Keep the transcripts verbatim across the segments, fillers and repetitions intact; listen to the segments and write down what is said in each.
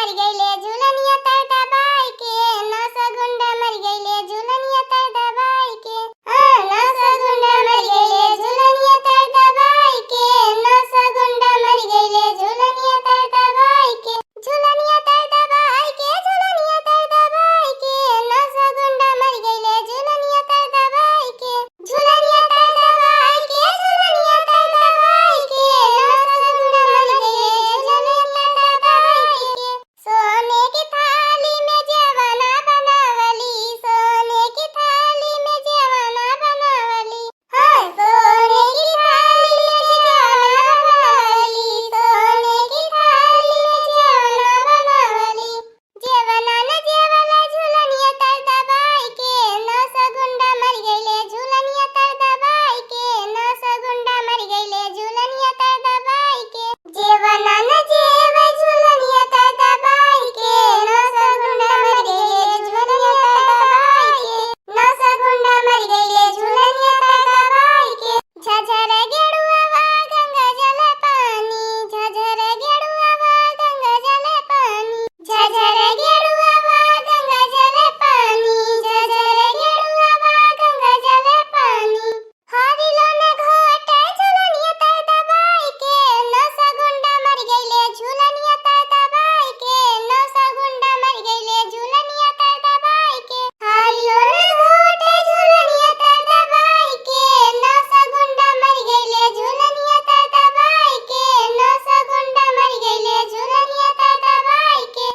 गइले झुलनिया तर दबाई के, नौ सौ गुंडा मर गइले झुलनिया तर दबाई के। हाँ, नौ सौ गुंडा मर गइले झुलनिया तर दबाई के, नौ सौ गुंडा मर गइले झुलनिया तर दबाई के। झुलनिया तर दबाई के, झुलनिया तर दबाई के, नौ सौ गुंडा मर गइले झुलनिया तर दबाई के। झुलनिया तर दबाई के, झुलनिया तर दबाई के, नौ सौ गुंडा मर गइले झुलनिया तर दबाई के। सोने की थाली में जेवना बनावली, सोने की थाली में जेवना बनावली। हाँ, सोने की थाली में जेवना बनावली, सोने की थाली में जेवना बनावली। जेवना न जेवला झुलनिया तर दबाई के, नौ सौ गुंडा मर गइले झुलनिया तर दबाई के, नौ सौ गुंडा मर गइले झुलनिया तर दबाई के। जेवना न जेव झुलनिया तर दबाई के, नौ सौ गुंडा मर गइले झुलनिया तर दबाई के, नौ सौ गुंडा मर गइले झुलनिया तर दबाई के। झझर गेड़ुआ वा गंगा जल पानी, झझर गेड़ुआ वा गंगा जल पानी, झझर गेड़ुआ वा गंगा जल पानी, झझर गेड़ुआ वा गंगा जल पानी। हरिलो न घोटे झुलनिया तर दबाई के, नौ सौ गुंडा मर गइले झुलनिया तर दबाई के, नौ सौ गुंडा मर गइले झुलनिया तर दबाई के। हरियो न घोटे झुलनिया तर दबाई के, नौ सौ गुंडा मर गइले झुलनिया तर दबाई के, नौ सौ गुंडा मर गइले झुलनिया तर दबाई के।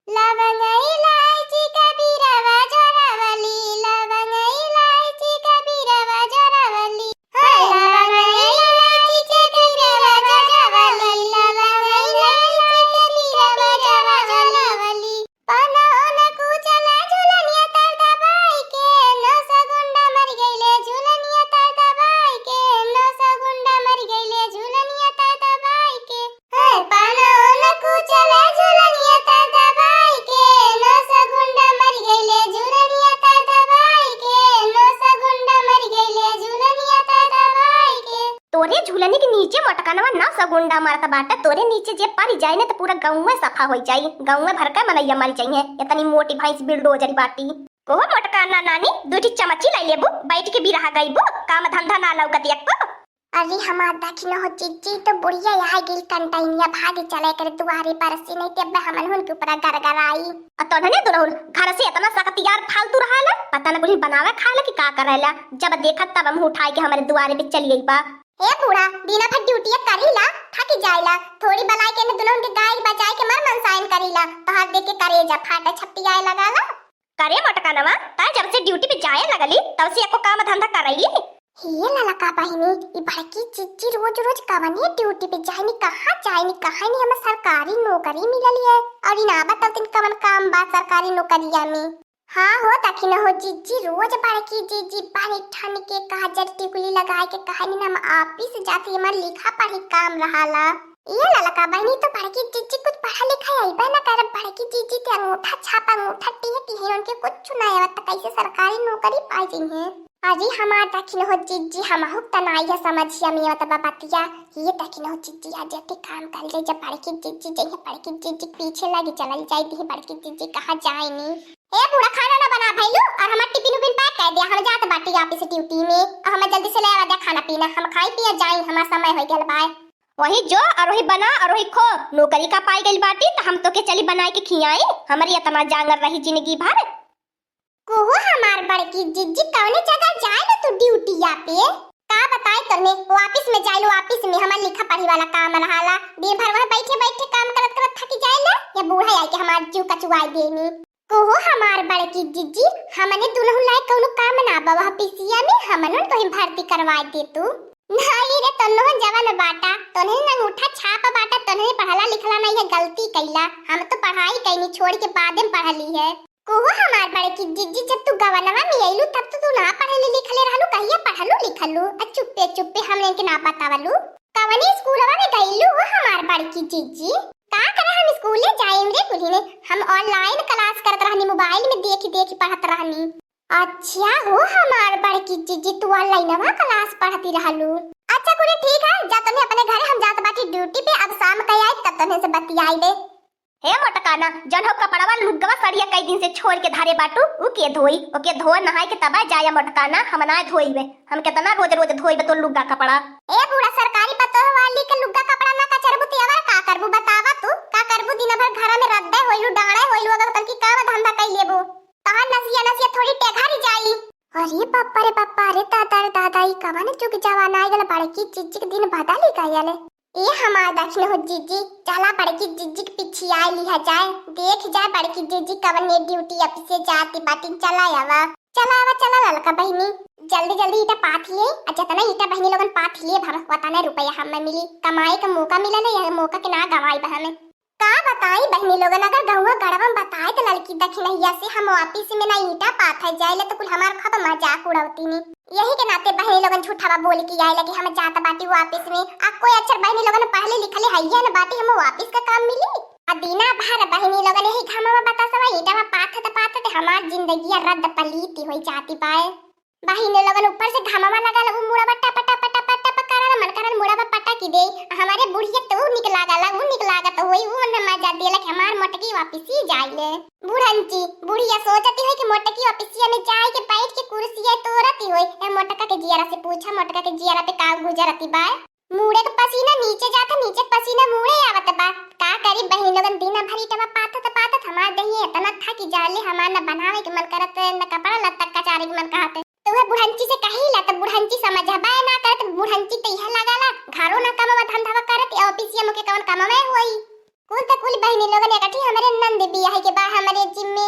लवंग इलायची कबीरवा जोरावली, लवंग इलायची कबीरवा जोरावली। हाँ, लवंग इलायची कबीरवा जोरावली, लवंग इलायची कबीरवा जोरावली। पाना ओना कुचला झुलनिया तर दबाई के, नौ सौ गुंडा मर गइले झुलनिया तर दबाई के, नौ सौ गुंडा मर गइले झुलनिया तर दबाई के। हे, पाना ओना कुचला झुलनिया तर दबाई के, नौ सौ गुंडा मर गइले झुलनिया तर दबाई के, नौ सौ गुंडा मर गइले झुलनिया तर दबाई के। तोरे झुलनी के नीचे मोटकनवा नौ सौ गुंडा मरत बाटे, तोरे नीचे जे परि जाई न त पूरा गउँवे सफा होइ जाई, गउँवे भर के मनइया मरि जइहें, एतनी मोटी भैंस बिलडोजरी बाटी। कोहो मोटकना नानी, दुइ ठी चमची लइ लेबू, बैठ के बिरहा गइबू, काम धंधा ना लउकत एक्को। अरे हमार दखिनहो जिज्जी, त बुढ़िया आइ गइल कंटैनिया, भागि चला एकरे दुआरे पर से, नहीं ते अब्बे हमनहुन के ऊपरा गरगराई। अ तोन्हने दुनहुन घर से एतना सकतियार फालतू रहाला, पता न कुछ बनावे खाए ला कि का करेला, जब देखा तब मुँह उठाइ के हमरे दुआरे पे चली अइबा। ए बूढ़ा, दिना भर ड्यूटिया करीला, थकि जाइला, थोड़ी बलाइ के इन्हें दुनहुन के गाय बचाइ के मर मनसाइन करीला, तोहार देख के करेजा फाटे छपटियाए लगाला। करे मोटकनवा, तैं जब से ड्यूटी पे जाए लगली, तब से एको काम धंधा करइली? हे ललका बहिनी, ई बड़की जिज्जी रोज रोज कवने ड्यूटी पे जाइनी, कहाँ जाइनी, कहाँ नहीं, हमें सरकारी नौकरी मिलल है। और इना बताओ तिन कवन काम बा सरकारी नौकरिया में? हाँ हो, दखिनहो जिज्जी, रोज बड़की जिज्जी बन ठन के काजर टिकुली लगाइ के कहे नी, हम ऑफिस जाती, हमार लिखा पढ़ी काम रहाला। ये ललका बहिनी, तो बड़की जिज्जी कुछ पढ़ा लिखा अइबे न करे, बड़की जिज्जी ते अंगूठा छाप अंगूठा टिहे टिहे, उनके कुछ ना आवत, त कैसे सरकारी नौकरी पाइ जइहें? अरे हमार दखिनहो जिज्जी, हमहू त नाई है समझिया में आवत बा बतिया। ये दखिनहो जिज्जी, आज एते काम कर ले, जब बड़की जिज्जी जइहें, बड़की जिज्जी के पीछे लगी चलल जाई, दी बड़की जिज्जी कहाँ जाइनी। ए बूढ़ा, खाना ना बना भइलू और हमार टिफिन उफिन पैक कर दिया, हम जात बाटी ऑफिस ड्यूटी में, और हमें जल्दी से ले आवा दे खाना पीना, हम खाई पिया जाई, हमार समय होइ गल बाय। वही जो और वही बना और वही खो, नौकरी का पाई गइल बाटी त हम तोके चली बनाए के खियाई, हमरी एतना जांगर रही जिंदगी भर। कोहो हमार बड़की जिज्जी, कौने जगह जाए लो तू ड्यूटिया पे? का बताई तोहने, ऑफिस में जाए लो, ऑफिस में हमार लिखा पढ़ी वाला काम रहाला, दिन भर वह बैठे बैठे काम करत करत थकी जाए ले, या बूढ़ा आई के हमार जीव कचुआई देनी। कोहो हमार बड़की जिज्जी, हमने दुनहु लायक कौनो काम ना बा वह पिसिया में, हमनो तोहिन भर्ती करवाए दे तू। नहीं रे, तोनहु जवन बाटा, तोनही अंगूठा छाप बाटा, तोनही पढ़ला लिखला नहीं है, गलती कैला। हम तो पढ़ाई कैनी, छोड़ के बादे में पढ़ली है। कोहो हमार बड़की जिज्जी, जब तू गवनवा में अइलू, तब तो तू ना पढ़ले लिखले रहलू, कहिया पढ़लू लिखलू? आ चुप्पे चुप्पे हमने के ना बतावलू। कवने स्कूलवा में गइलू हो हमार बड़की जिज्जी? का करे हम स्कूले जाइम रे कुल्हिने, हम ऑनलाइन क्लास करत रहनी, मोबाइल में देखि देखि पढ़त रहनी। अच्छा हो हमार बड़की जिज्जी, तू ऑनलाइनवा क्लास पढ़ती रहलू। अच्छा कुल्हि ठीक है, जा तोहने अपने घरे, हम जात बाटी ड्यूटी पे, अब शाम के आई तब तोहने से बतियाई दे। ए मोटकाना, जौन हौ कपड़वा, लुग्गवा, सड़िया कई दिन से छोड़ के धरे बाटू, उ के धोई? ओके धो नहाए के तबे जाया मोटकाना, हम ना धोइबे। हम केतना रोज रोज धोइबे तो लुग्गा कपड़ा। ए बूढ़ा, सरकारी पतोह वाली के लुग्गा कपड़ा ना कचरबू ते अवर का करबू बतावा तू? का करबू? दिन भर घर में रद्दे होइलू, डांड़े होइलू, अगर तनकी काम धंधा कई लेबू। तोहार नसिया नसिया थोड़ी टेघरी जाई। अरे बापा रे बापा, अरे दादा रे दादा, ई कवन जुग जमाना आइ गल, बड़की जिज्जी के दिन बदल ही गयल। ए हमार दखिन हो जिज्जी, चला बड़की जिज्जी के पिछियाइ लिहा जाए, देख जाए बड़की जिज्जी कवन ने ड्यूटी अफिसे जाती बाटिन, चला आवा, चला आवा, चला ललका बहिनी, जल्दी जल्दी ईटा पाथ लिए, आ जतना ईटा बहिनी लोगन पाथ लिए हम, वतने रुपया हमें मिली, कमाए का मौका मिलल है, यह मौका के ना गवाई बा हमें। का बताई बहिनी लोगन, अगर गौवा गड़वा में बताए त ललकी दखिनहिया से हम वापिस में ना ईटा पाथे जाइले त कुल हमार खूब मजाक उड़ौतीनी। यही के नाते बहिनी लोगन झूठावा बोल के आइला कि हम जात बाटी वापिस में। आ कोई अक्षर बहिनी लोगन पढ़ले लिखले हइये न बाटी, हम वापिस का काम मिली? आ दिना भर बहिनी लोगन यही घामवा बतासवा ईटावा पाथत पाथत हमार जिंदगिया रद्द पलीती होई जाती बाए। बहिनी लोगन ऊपर से घामवा लागल, उ मुड़वा टप टप टप टप करल, मन करल मुड़वा पटक दे। आ हमरे बुढ़िया तो उ निक लागल, उ निक लागत होई, उ न मजा देलक हमार मोटकी वापिस ही जाइले। बुढ़ंची, बुढ़िया सोचती है कि मोटकी वापिसिया में जाए के बैठ के कुर्सिया तोड़ती होई। ए मोटका के जियरा से पूछा, मोटका के जियरा पे का गुजरती बाय? मुड़े के पसीना नीचे जात, नीचे के पसीना मुड़े आवत बा। का करी बहिनी लोगन, दिन भर ईटवा पाथत पाथत हमार देहिया इतना थकी जाले, हमार न बनावे के मन करत, न कपड़ा लत्ता कचारे के मन कहत। त उहे बुढ़ंची से कहिला त बुढ़ंची समझबे ना करत, बुढ़ंची त इहे लगाला, घरो न कमवा धंधवा करत, ऑफिसिया में के कवन कमवे होई। कुल त कुल बहिनी लोगन एकठी हमरे नंद बियाह के बा हमरे जिम्मे।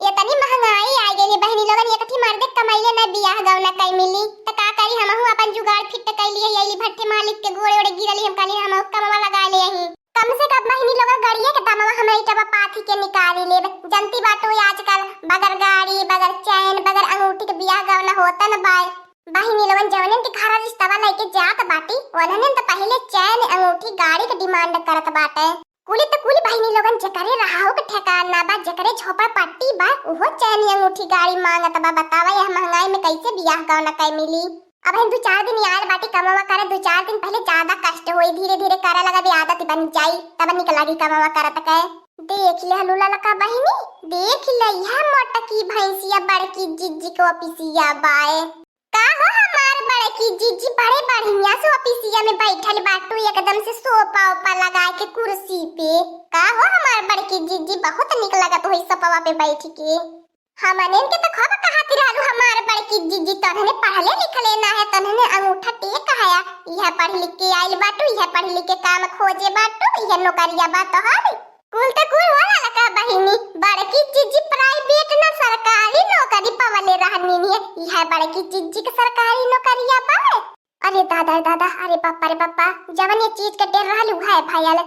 इतनी महंगाई आ गई बहिनी लोगन, एकठी मर्दे कमैले न बियाह गौना कई मिली, त का करी, हमहू अपन जुगाड़ फिट कई लिए, यही भट्ठे मालिक के गोड़े ओड़े गिरली, हम कहली हमहू कमवा लगा ले ही। कम से कम बहिनी लोगन गड़िया के दमवा हम ईटवा पाथी के निकाली लेब। जनती बाटू आजकल बगर गाड़ी, बगर चैन, बगर अंगूठी के बियाह गौना होता न बाय। बहिनी लोगन जवनन के घर रिश्तवा लेके जात बाटी, ओनहन त पहिले चैन, अंगूठी, गाड़ी के डिमांड करत बाटे। कुली त कुली बहिनी लोगन, जेकरे रहाऊ के ठेकान ना बा, जेकरे झोपड़पट्टी बा, उहो चैन, अंगूठी, गाड़ी मांगत बा। बतावा, यह महंगाई में कैसे बियाह गौना कई मिली? अब हम दू चार दिन आयल बाटी कमवा करे, दू चार दिन पहिले ज्यादा कष्ट होई, धीरे धीरे करे लगा भी आदत बन जाई, तब निक लागी कमवा करत के। देख ले हलू ललका बहिनी, देख ले यह मोटकी भैंसिया बड़की जिज्जी के ऑफिसिया बाय। का हो हमार बड़की जिज्जी, बड़े बढ़िया से ऑफिसिया में बैठल बाटू, एकदम से सोफा ओफा लगा के कुर्सी पे। का हो हमार बड़की जिज्जी, बहुत निक लगत होई सोफवा पे बैठ के। हमनेन के त खूब कहत रहलू हमार बड़की जिज्जी, तोहने पढ़ले लिखले ना है, तोहने अंगूठा टेक हया, इहे पढ़ लिख के आइल बाटू, इहे पढ़ लिख के काम खोजे बाटू, इहे नौकरिया बा तोहार। कुल त कुल होला लका बहिनी, बड़की जिज्जी प्राइवेट ना सरकारी नौकरी पवले रहनी है, इहे बड़की जिज्जी के सरकारी नौकरिया बा। अरे दादा रे दादा, अरे बापा रे बापा, जवन ये चीज के डर रहल उहे भयल।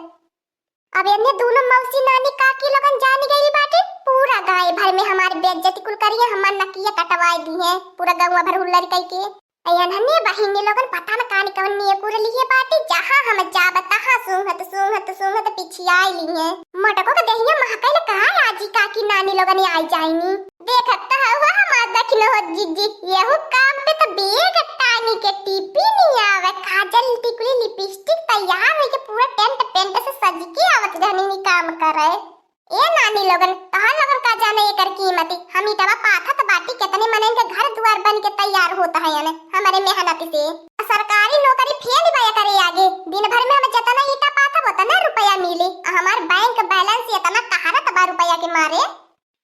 अब एने दोनों मौसी नानी काकी लोगन जान गई बाटे, पूरा गांव भर में हमार बेइज्जती कुल करिए, हमार नकिया कटवाए दी है, पूरा गौवा भर हुल्लर कई के। अयन हने बहिनी लोगन पता न कानी कवन नियकुर लिए बाटे, जहाँ हम जाब तहाँ सूंघत सूंघत सूंघत पिछियाई ली है। मोटको के देहिया महकल कहाँ आजी काकी नानी लोगन आई जाइनी। देखत त हवा हमार दखिन हो जिज्जी, यहू काम पे त बेग टांगी के टीपी नहीं आवे, काजल टिकुली लिपस्टिक तैयार होई के पूरा टेंट पेंट से सज के आवत रहनी नी काम करे। ए नानी लोगन, तोहर लोगन का जाने एकर कीमत? हम ईटवा पाथत बाटी, केतने मनन के घर दुआर बन के तैयार होत हयन हमरे मेहनत से। आ सरकारी नौकरी फेल बा एकरे आगे। दिन भर में हम जेतना ईटा पाथब ओतना रुपया मिले, आ हमार बैंक बैलेंस एतना कहारत बा रुपया के मारे।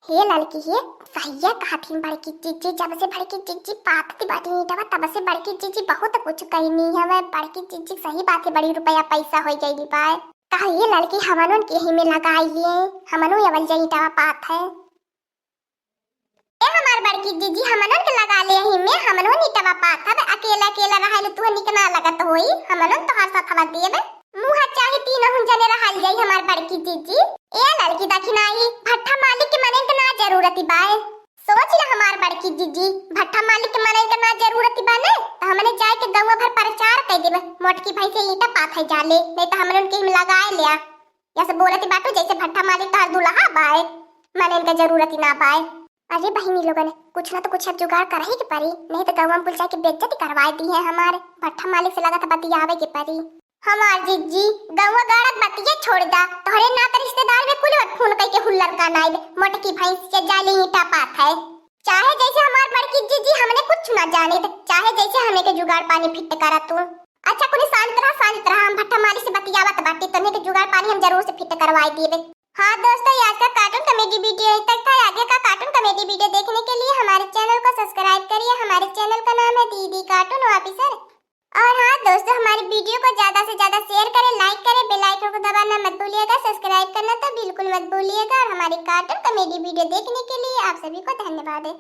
हे ललकी हे, सहिया कहथिन बड़की जिज्जी, जब से बड़की जिज्जी पाथत बाटी ईटवा तब से बड़की जिज्जी बहुत कुछ कइनी हवे। बड़की जिज्जी सही बात है, बड़ी रुपया पैसा होई गइली बा। कहा ये ललकी हमनों के ही में लगाई लिए, हमनों अवल जाई ईटवा पाथे। ए हमार बड़की जिज्जी, हमनों के लगा ले ही में, हमनों ईटवा पाथब। अकेला अकेला रहल तुह निक ना लगत होई, हमनों तोहार साथवा देब। मुँह चाहे तीनों जने रहल जाई हमार बड़की जिज्जी। ए ललकी दखिनाई, भट्ठा मालिक के मनन के ना जरूरत बाय। सोच ले हमार बड़की जिज्जी, भट्ठा मालिक के मनन के ना जरूरत बा ने, त हमने जाए के गौवा भर प्रचार कई देबे, मोटकी भैंसे ईटा पाथे जाले, नहीं त हमनन के ही में लगाए लिया। ऐसे बोलत बाटू जैसे भट्ठा मालिक तोहर दुल्हा बाय, मनन के जरूरत ही ना बाय। अरे बहिनी लोगन, कुछ ना तो कुछ अब जुगाड़ करही के पड़ी, नहीं तो गौवा में कुल जाके बेइज्जती करवाए दी है हमार। भट्ठा मालिक से लगत बतियावे के पड़ी। हमार जिज्जी, गौवा गाड़क बतिया छोड़ दा, तोहरे नात रिश्तेदार में कुल का नाई मोटकी भैंस के जाली ईंटा पात है। चाहे जैसे हमार बड़की जीजी हमने कुछ ना जानित, चाहे जैसे हमने के जुगाड़ पानी फिट करा तू। अच्छा कुनी शांत रहा, शांत रहा, हम भट्ठा मारी से बतियावत बाटी, तोहने के जुगाड़ पानी हम जरूर से फिट करवाई दीबे। हाँ दोस्तों, ये आज का cartoon comedy video यहीं तक था। आगे का cartoon comedy video देखने के लिए हमारे channel को subscribe करिए। हमारे channel का नाम है दीदी Cartoon Officer। और हाँ दोस्तों, हमारे video को ज्यादा से ज्यादा share करें, like करें, bell icon को दबाना मत भूलिएगा, subscribe करना तो बिल्कुल मत भूलिएगा। और हमारे cartoon comedy video देखने के लिए आप सभी को धन्यवाद है।